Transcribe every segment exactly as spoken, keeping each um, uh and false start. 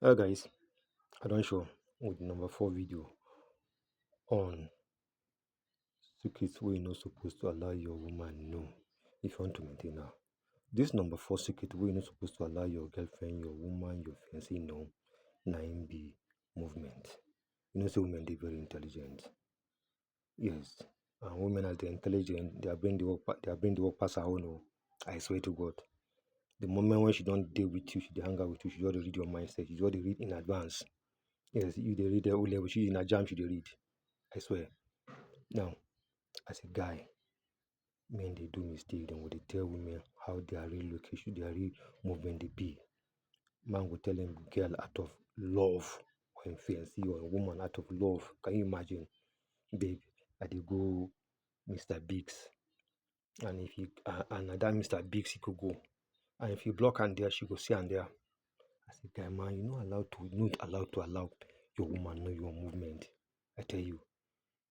Hello guys, I don show with number four video on secrets wey you no suppose to allow your woman know if you want to maintain her. This number four secret wey you no suppose to allow your girlfriend, your woman, your fiancé know, na im be movement. You know say women dey very intelligent. Yes, and women as they intelligent, their brain dey work, pa- their brain dey work pass her own. Oh, I swear to God. The moment when she don dey with you, she dey hang out with you, she just dey read your mindset, she just dey read in advance. Yes, you dey read the O level, she na jam she dey read. I swear. Now, as a guy, men dey do mistake, dem go dey tell women how their real location, their real movement dey be. Man go tell him girl out of love, or him fiancé or him woman out of love. Can you imagine? Babe, I dey go Mister Biggs. And if you uh, and na that Mister Biggs he could go. And if you block am there, she go see am there. I say, guy man, you no allow to not allow to allow your woman know your movement. I tell you,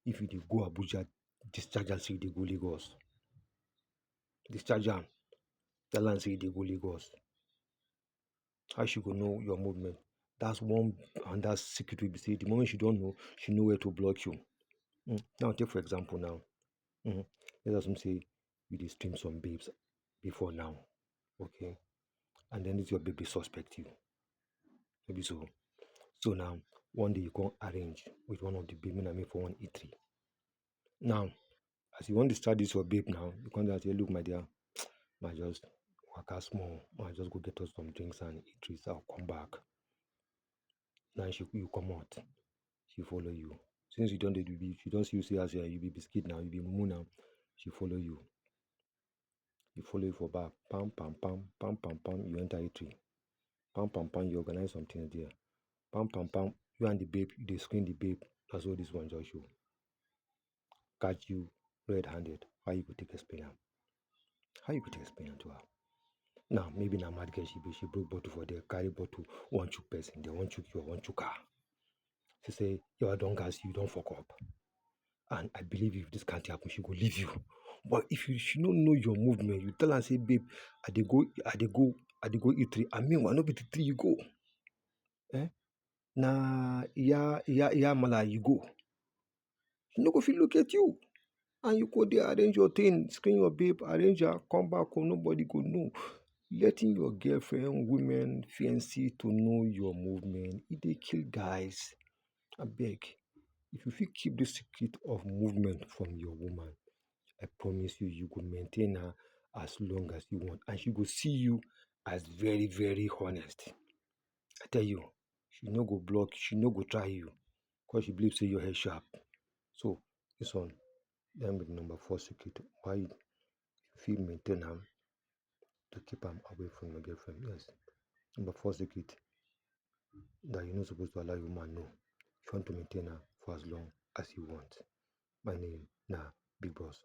if you dey go Abuja, discharge am say you dey go Lagos. Discharge am. Tell am say you dey go Lagos. How she go know your movement? That's one and that's secret wey be say the moment she don know, she know where to block you. Mm. Now take for example now. Mm. Let's assume say you dey stream some babes before now. Okay. And then this your babe dey suspect you. Maybe so. So now one day you come arrange with one of the babe, me na me for one eatery. Now, as you want to start this your babe now, you come down say, look, my dear, I just waka small, I just go get us some drinks and eateries, I'll come back. Now she you come out, she follow you. Since you don't do she don't see you see as you be biscuit now, you be mumu now, she follow you. You follow you for back, pam pam pam pam pam pam, you enter eatery. Pam pam pam, you organize some things there. Pam pam pam, you and the babe, you dey screen the babe. That's what this one just show. Catch you red-handed. How you go take explain am? How you go take explain am to her? Now, maybe na mad girl she be, she broke bottle for there, carry bottle, one chook person, they one chook you, one chook her. She say, you don gas, you don fuck up. And I believe if this can't happen, she go leave you. But if you she no know your movement, you tell her say, babe, I dey go, I dey go, I dey go eatery. I mean, why not be the three you go? Eh? Na ya ya ya mala you go. She no go fit locate you. And you go dey arrange your thing, screen your babe, arrange her, come back home, nobody go know. Letting your girlfriend, women, fiancé to know your movement, e dey kill guys. Abeg, if you fit keep the secret of movement from your woman, I promise you, you go maintain her as long as you want, and she go see you as very, very honest. I tell you, she no go block, she no go try you, cause she believe say your head sharp. So this one, that be the number four secret why you fit maintain am to keep am away from your girlfriend. Yes, number four secret that you no suppose to allow your woman know if you want to maintain her for as long as you want. My name na Big Boss.